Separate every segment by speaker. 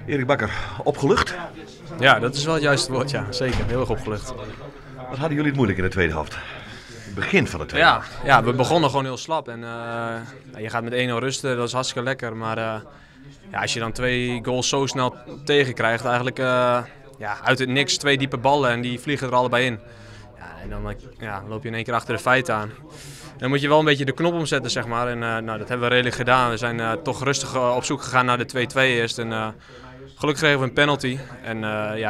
Speaker 1: Erik Bakker, opgelucht?
Speaker 2: Ja, dat is wel het juiste woord, ja. Zeker, heel erg opgelucht.
Speaker 1: Wat hadden jullie het moeilijk in de tweede helft? Het begin van de tweede
Speaker 2: Ja,
Speaker 1: helft.
Speaker 2: ja, we begonnen gewoon heel slap. En je gaat met 1-0 rusten, dat is hartstikke lekker. Maar ja, als je dan 2 goals zo snel tegenkrijgt, eigenlijk ja, uit het niks 2 diepe ballen en die vliegen er allebei in. Ja, en dan loop je in één keer achter de feiten aan. Dan moet je wel een beetje de knop omzetten. En dat hebben we redelijk gedaan. We zijn toch rustig op zoek gegaan naar de 2-2 eerst. En gelukkig kregen we een penalty. En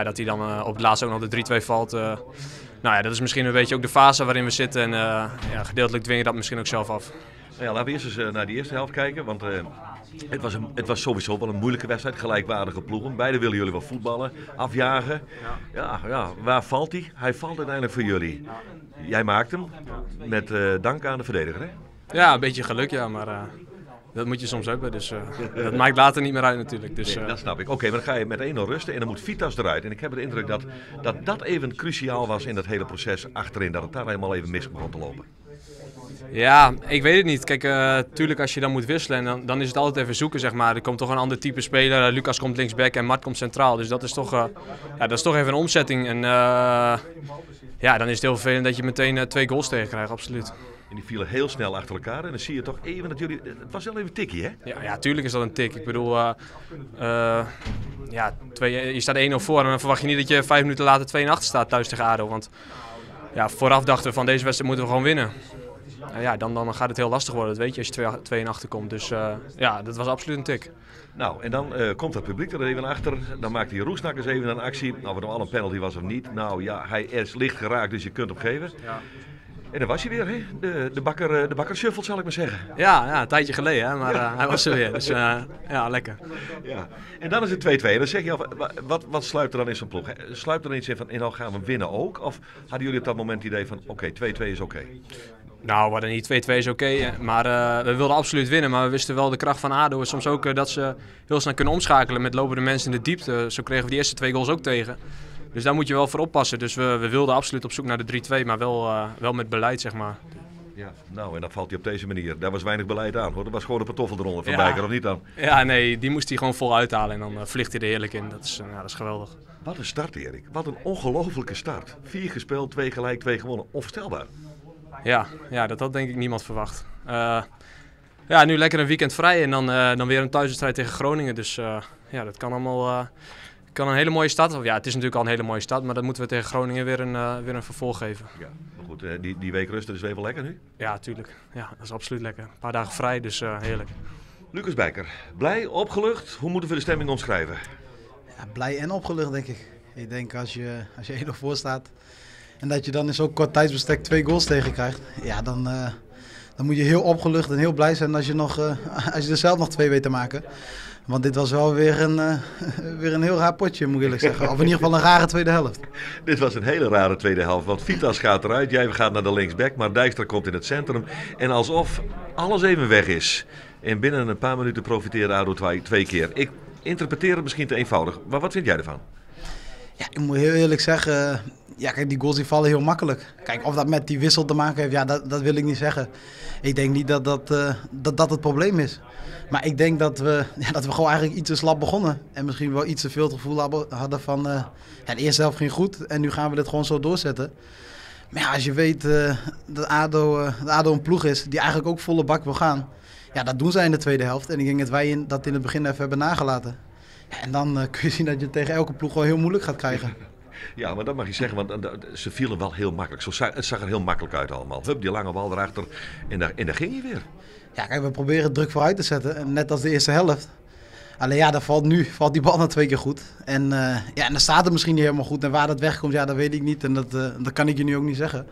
Speaker 2: dat hij dan op het laatst ook nog de 3-2 valt. Dat is misschien een beetje ook de fase waarin we zitten. En gedeeltelijk dwingen dat misschien ook zelf af.
Speaker 1: Laten we eerst eens naar die eerste helft kijken. Want het was sowieso wel een moeilijke wedstrijd. Gelijkwaardige ploegen. Beide willen jullie wel voetballen, afjagen. Waar valt hij? Hij valt uiteindelijk voor jullie. Jij maakt hem met dank aan de verdediger, hè?
Speaker 2: Ja, een beetje geluk, ja, maar dat moet je soms hebben. Dus dat maakt later niet meer uit natuurlijk. Dus,
Speaker 1: Nee, dat snap ik. Oké, maar dan ga je met 1-0 rusten en dan moet Vytas eruit. En ik heb de indruk dat dat even cruciaal was in dat hele proces achterin. Dat het daar helemaal even mis begon te lopen.
Speaker 2: Ja, ik weet het niet. Tuurlijk als je dan moet wisselen, en dan is het altijd even zoeken. Er komt toch een ander type speler. Lucas komt linksback en Mart komt centraal. Dus dat is toch even een omzetting. En dan is het heel vervelend dat je meteen 2 goals tegen krijgt, absoluut.
Speaker 1: En die vielen heel snel achter elkaar. En dan zie je toch even dat jullie... Het was wel even een tikkie, hè?
Speaker 2: Ja, ja, tuurlijk is dat een tik. Ik bedoel, ja, twee, je staat 1-0 voor en dan verwacht je niet dat je 5 minuten later 2-1 achter staat thuis tegen ADO. Want vooraf dachten we van deze wedstrijd moeten we gewoon winnen. Dan gaat het heel lastig worden, dat weet je, als je 2-1 achter komt. Dus dat was absoluut een tik.
Speaker 1: En dan komt het publiek er even achter. Dan maakt die Rusnak eens even een actie. Of het nou al een penalty was of niet. Hij is licht geraakt, dus je kunt hem geven. En daar was hij weer, hè? De bakker shuffle, zal ik maar zeggen.
Speaker 2: Ja, een tijdje geleden, hè? Maar, hij was er weer. Dus lekker.
Speaker 1: Ja. En dan is het 2-2. En dan zeg je al, wat sluipt er dan in zo'n ploeg? Hè? Sluipt er dan iets in van, en nou gaan we winnen ook? Of hadden jullie op dat moment het idee van, oké, 2-2 is oké?
Speaker 2: We hadden niet 2-2 is oké, hè. Maar we wilden absoluut winnen. Maar we wisten wel de kracht van ADO. En soms ook dat ze heel snel kunnen omschakelen met lopende mensen in de diepte. Zo kregen we die eerste 2 goals ook tegen. Dus daar moet je wel voor oppassen. Dus we wilden absoluut op zoek naar de 3-2, maar wel met beleid.
Speaker 1: En dan valt hij op deze manier. Daar was weinig beleid aan, hoor. Dat was gewoon een pantoffel eronder van Bijker, of niet dan?
Speaker 2: Ja, nee, die moest hij gewoon vol uithalen en dan vliegt hij er heerlijk in. Dat is geweldig.
Speaker 1: Wat een start, Erik. Wat een ongelofelijke start. 4 gespeeld, 2 gelijk, 2 gewonnen. Onvoorstelbaar.
Speaker 2: Ja, dat had denk ik niemand verwacht. Nu lekker een weekend vrij en dan weer een thuiswedstrijd tegen Groningen. Dus dat kan allemaal... Kan een hele mooie start. Of ja, het is natuurlijk al een hele mooie start, maar dat moeten we tegen Groningen weer een vervolg geven.
Speaker 1: Ja, maar goed, die week rust, dat is weer wel lekker nu?
Speaker 2: Ja, tuurlijk. Ja, dat is absoluut lekker. Een paar dagen vrij, dus heerlijk.
Speaker 1: Lucas Bijker, blij, opgelucht? Hoe moeten we de stemming omschrijven?
Speaker 3: Ja, blij en opgelucht, denk ik. Ik denk als je 1-0 voor staat en dat je dan in zo'n kort tijdsbestek 2 goals tegen krijgt, ja, dan moet je heel opgelucht en heel blij zijn als je er zelf nog 2 weet te maken. Want dit was wel weer een heel raar potje, moet ik eerlijk zeggen. Of in ieder geval een rare tweede helft.
Speaker 1: Dit was een hele rare tweede helft, want Vytas gaat eruit, jij gaat naar de linksback, maar Dijkstra komt in het centrum. En alsof alles even weg is. En binnen een paar minuten profiteerde ADO 2 keer. Ik interpreteer het misschien te eenvoudig, maar wat vind jij ervan?
Speaker 3: Ja, ik moet heel eerlijk zeggen, die goals die vallen heel makkelijk. Of dat met die wissel te maken heeft, dat wil ik niet zeggen. Ik denk niet dat het probleem is. Maar ik denk dat we gewoon eigenlijk iets te slap begonnen. En misschien wel iets te veel het gevoel hadden van de eerste helft ging goed en nu gaan we dit gewoon zo doorzetten. Maar als je weet dat ADO een ploeg is die eigenlijk ook volle bak wil gaan. Ja, dat doen zij in de tweede helft. En ik denk dat wij dat in het begin even hebben nagelaten. Ja, en dan kun je zien dat je tegen elke ploeg wel heel moeilijk gaat krijgen.
Speaker 1: Ja, maar dat mag je zeggen, want ze vielen wel heel makkelijk. Het zag er heel makkelijk uit allemaal. Hup, die lange bal erachter en daar ging hij weer.
Speaker 3: Ja, we proberen druk vooruit te zetten, net als de eerste helft. Alleen dan valt nu die bal na 2 keer goed. En dan staat het misschien niet helemaal goed. En waar dat wegkomt, dat weet ik niet. En dat kan ik je nu ook niet zeggen.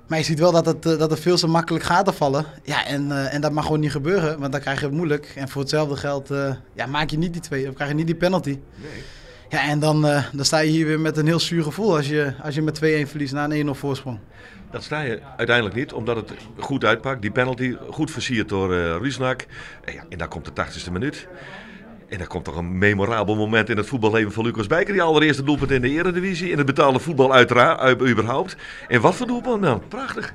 Speaker 3: Maar je ziet wel dat er veel te makkelijk gaten vallen. Ja, en dat mag gewoon niet gebeuren, want dan krijg je het moeilijk. En voor hetzelfde geld maak je niet die 2, of krijg je niet die penalty. Ja, en dan sta je hier weer met een heel zuur gevoel als je met 2-1 verliest na een 1-0 voorsprong.
Speaker 1: Dat sta je uiteindelijk niet, omdat het goed uitpakt. Die penalty goed versierd door Rusnak. En dan komt de 80ste minuut. En dan komt toch een memorabel moment in het voetballeven van Lucas Bijker. Die allereerste doelpunt in de Eredivisie. In het betaalde voetbal uiteraard, überhaupt. En wat voor doelpunt dan? Prachtig.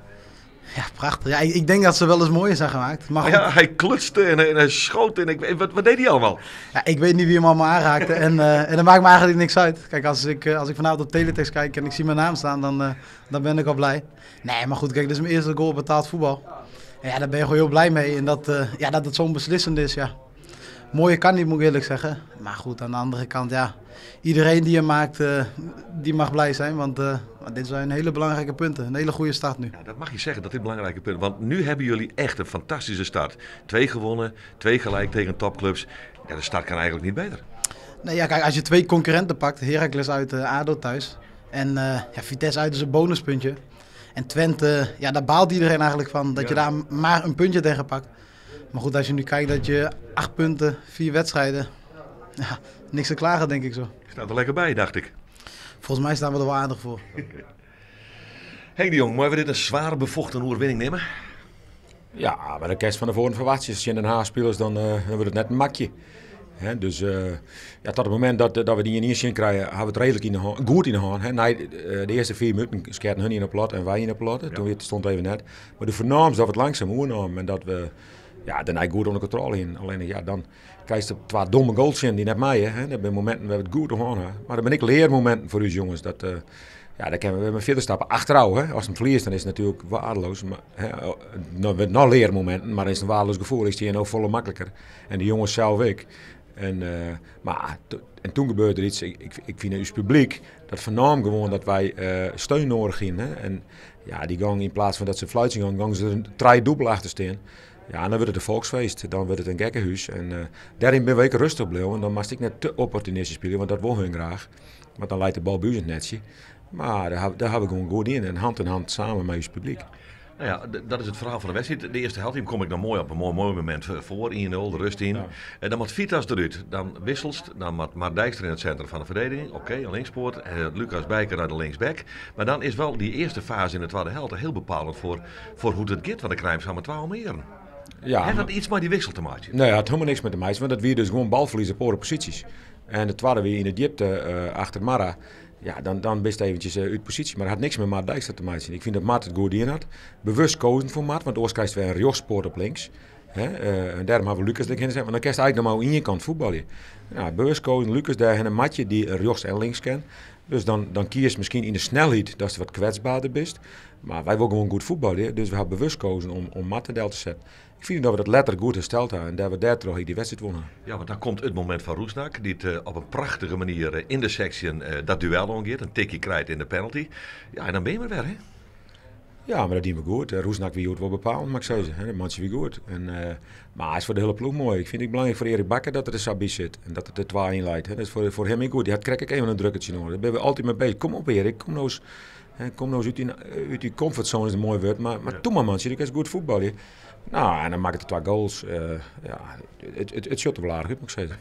Speaker 3: Ja, prachtig. Ja, ik denk dat ze wel eens mooier zijn gemaakt. Maar goed.
Speaker 1: Ja, hij klutste en hij schoot. En wat deed hij allemaal?
Speaker 3: Ja, ik weet niet wie hem allemaal aanraakte. En dat maakt me eigenlijk niks uit. Kijk, als ik vanavond op teletext kijk en ik zie mijn naam staan, dan ben ik al blij. Nee, maar goed, kijk, dit is mijn eerste goal op betaald voetbal. En ja, daar ben je gewoon heel blij mee. En dat het zo'n beslissend is, ja. Mooier kan niet, moet ik eerlijk zeggen. Maar goed, aan de andere kant, ja. Iedereen die hem maakt, die mag blij zijn. Want dit zijn hele belangrijke punten. Een hele goede start nu.
Speaker 1: Ja, dat mag je zeggen, dat dit belangrijke punten. Want nu hebben jullie echt een fantastische start. 2 gewonnen, 2 gelijk tegen topclubs. Ja, de start kan eigenlijk niet beter.
Speaker 3: Nee, ja, kijk, als je 2 concurrenten pakt, Heracles uit, ADO thuis. En Vitesse uit is een bonuspuntje. En Twente, ja, daar baalt iedereen eigenlijk van. Dat je daar maar een puntje tegen pakt. Maar goed, als je nu kijkt dat je 8 punten, 4 wedstrijden, ja, niks te klagen, denk ik zo.
Speaker 1: Staat er lekker bij, dacht ik.
Speaker 3: Volgens mij staan we er wel aardig voor.
Speaker 1: Okay. Henk de Jong, mogen we dit een zware bevochten overwinning nemen?
Speaker 4: Ja, maar de kerst van de voren verwacht je. Als je in Den Haag speelt, dan wordt het net een makje. Hè, dus ja, tot het moment dat we die in eerste zin krijgen, hebben we het redelijk in de hand, goed in de hand. Hè. Na de eerste 4 minuten scherten hun in op lot en wij in op lot. Toen stond het even net. Maar de voornaamste dat we het langzaam oernamen en dat we, ja, daarna goed onder controle in. Alleen ja, dan krijg je 2 domme goals in die net mij. Hè. Dat zijn momenten waar we het goed aan hebben. Maar dat ben ik leermomenten voor u jongens. Dat, ja, daar kunnen we met verder stappen. Achteraf, hè. Als het verliest, dan is het natuurlijk waardeloos. Maar, hè, nou, met nog leermomenten, maar dan is het een waardeloos gevoel. Is die nog volle makkelijker. En de jongens zelf ook. En toen gebeurde er iets. Ik vind het publiek dat vernam gewoon dat wij steun nodig hadden. Hè. En ja, die gang in plaats van dat ze fluitje gaan, gang ze er een drie dubbel achter staan. Ja, en dan wordt het een volksfeest, dan wordt het een gekkenhuis. En daarin ben ik rustig gebleven. En dan moest ik net te opportunistisch spelen, want dat wil hun graag. Want dan leidt de bal bij het netje. Maar daar hebben we gewoon goed in. En hand in hand samen met het publiek.
Speaker 1: Nou ja, dat is het verhaal van de wedstrijd. De eerste helft kom ik dan mooi op een mooi moment voor. 1-0, de rust in. En dan moet Vytas eruit. Dan wisselst, dan moet Mart Dijkstra in het centrum van de verdediging. Oké, een linkspoort. Lucas Bijker naar de linksback. Maar dan is wel die eerste fase in de tweede helft heel bepalend voor hoe het gaat. Want de krijgen ze maar 12 meer. Heeft dat iets met die wissel te maken?
Speaker 4: Nee, het had helemaal niks met de meisjes. Want dat weer dus gewoon balverlies op andere posities. En de tweede weer in de diepte achter Marra. Ja, dan best eventjes uit positie. Maar dat had niks met Mart Dijkstra te maken. Ik vind dat Mart het goed in had. Bewust kozen voor Mart, want oors krijg je weer een rechtspoort op links. Hè? En daarom hebben we Lucas erin gezet. Want dan krijg je eigenlijk nog maar aan één kant voetballen. Nou, bewust kozen Lucas daar en een matje die rechts en links kent. Dus dan kies je misschien in de snelheid dat ze wat kwetsbaarder bent. Maar wij willen gewoon goed voetballen. Dus we hebben bewust gekozen om Mart er te zetten. Ik vind dat we dat letterlijk goed hersteld hebben en dat we daar terug die wedstrijd wonnen.
Speaker 1: Ja, want dan komt het moment van Rusnak, die het op een prachtige manier in de section dat duel omgeeft, een tikje krijgt in de penalty. Ja, en dan ben je maar weer, hè?
Speaker 4: Ja, maar dat doen we goed. Rusnak wie het wel bepaald, mag ik zeggen. Hè? Dat maakt weer goed. En maar hij is voor de hele ploeg mooi. Ik vind het belangrijk voor Erik Bakker dat er de Sabi zit en dat het de 2 in leidt. Hè? Dat is voor hem ook goed. Die had krijg ik even een drukketje nodig. Daar ben we altijd mee bezig. Kom op Erik, kom nou eens. Hè, kom nou eens uit die comfortzone is een mooi woord, maar doe maar man, je kan goed voetballen. Nou, en dan maakt het 2 goals. Ja, het shot er wel aardig uit, moet ik zeggen.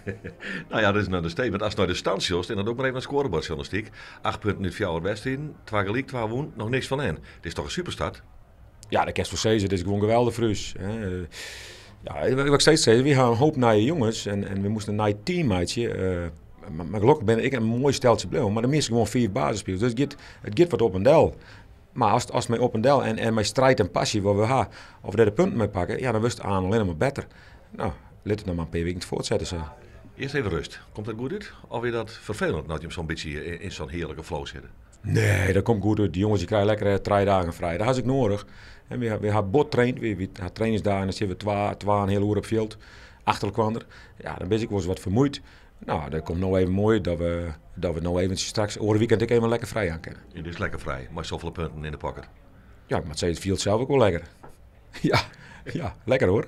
Speaker 1: Nou ja, dat is een understatement. Als het naar de stand is, en dan ook maar even naar scorebordjournalistiek. 8 punten uit 4 wedstrijden, 2 gelijk, 2 woen, nog niks van hen. Het is toch een superstart?
Speaker 4: Ja, de kerst voor Cezar, dit is gewoon geweldig voor ons, hè. Ja, wat ik steeds zeg, we hebben een hoop nieuwe jongens en we moesten een nieuw teammaatje. Maar gelukkig ben ik een mooi steltje bleven, maar de meeste gewoon 4 basisspelers. Dus het gaat wat op en del. Maar als het mij op en del en mijn strijd en passie waar we hebben, of we daar de punten mee pakken, ja, dan wist het aan alleen maar beter. Nou, laat het nog maar een paar weken voortzetten. Zo.
Speaker 1: Eerst even rust. Komt dat goed uit? Of weer dat vervelend dat je hem zo'n beetje in zo'n heerlijke flow zit?
Speaker 4: Nee, dat komt goed uit. Die jongens die krijgen lekker 3 dagen vrij. Dat had ik nodig. En we hebben bot traind. We hebben trainingsdagen en dan zitten we twa een hele uur op veld. Achter elkaar. Ja, dan ben ik wel eens wat vermoeid. Nou, dat komt nou even mooi dat we nou even straks over het weekend ook even lekker vrij aan kunnen.
Speaker 1: Het is lekker vrij, maar zoveel punten in de pocket.
Speaker 4: Ja, maar het viel zelf ook wel lekker. Ja, ja, lekker hoor.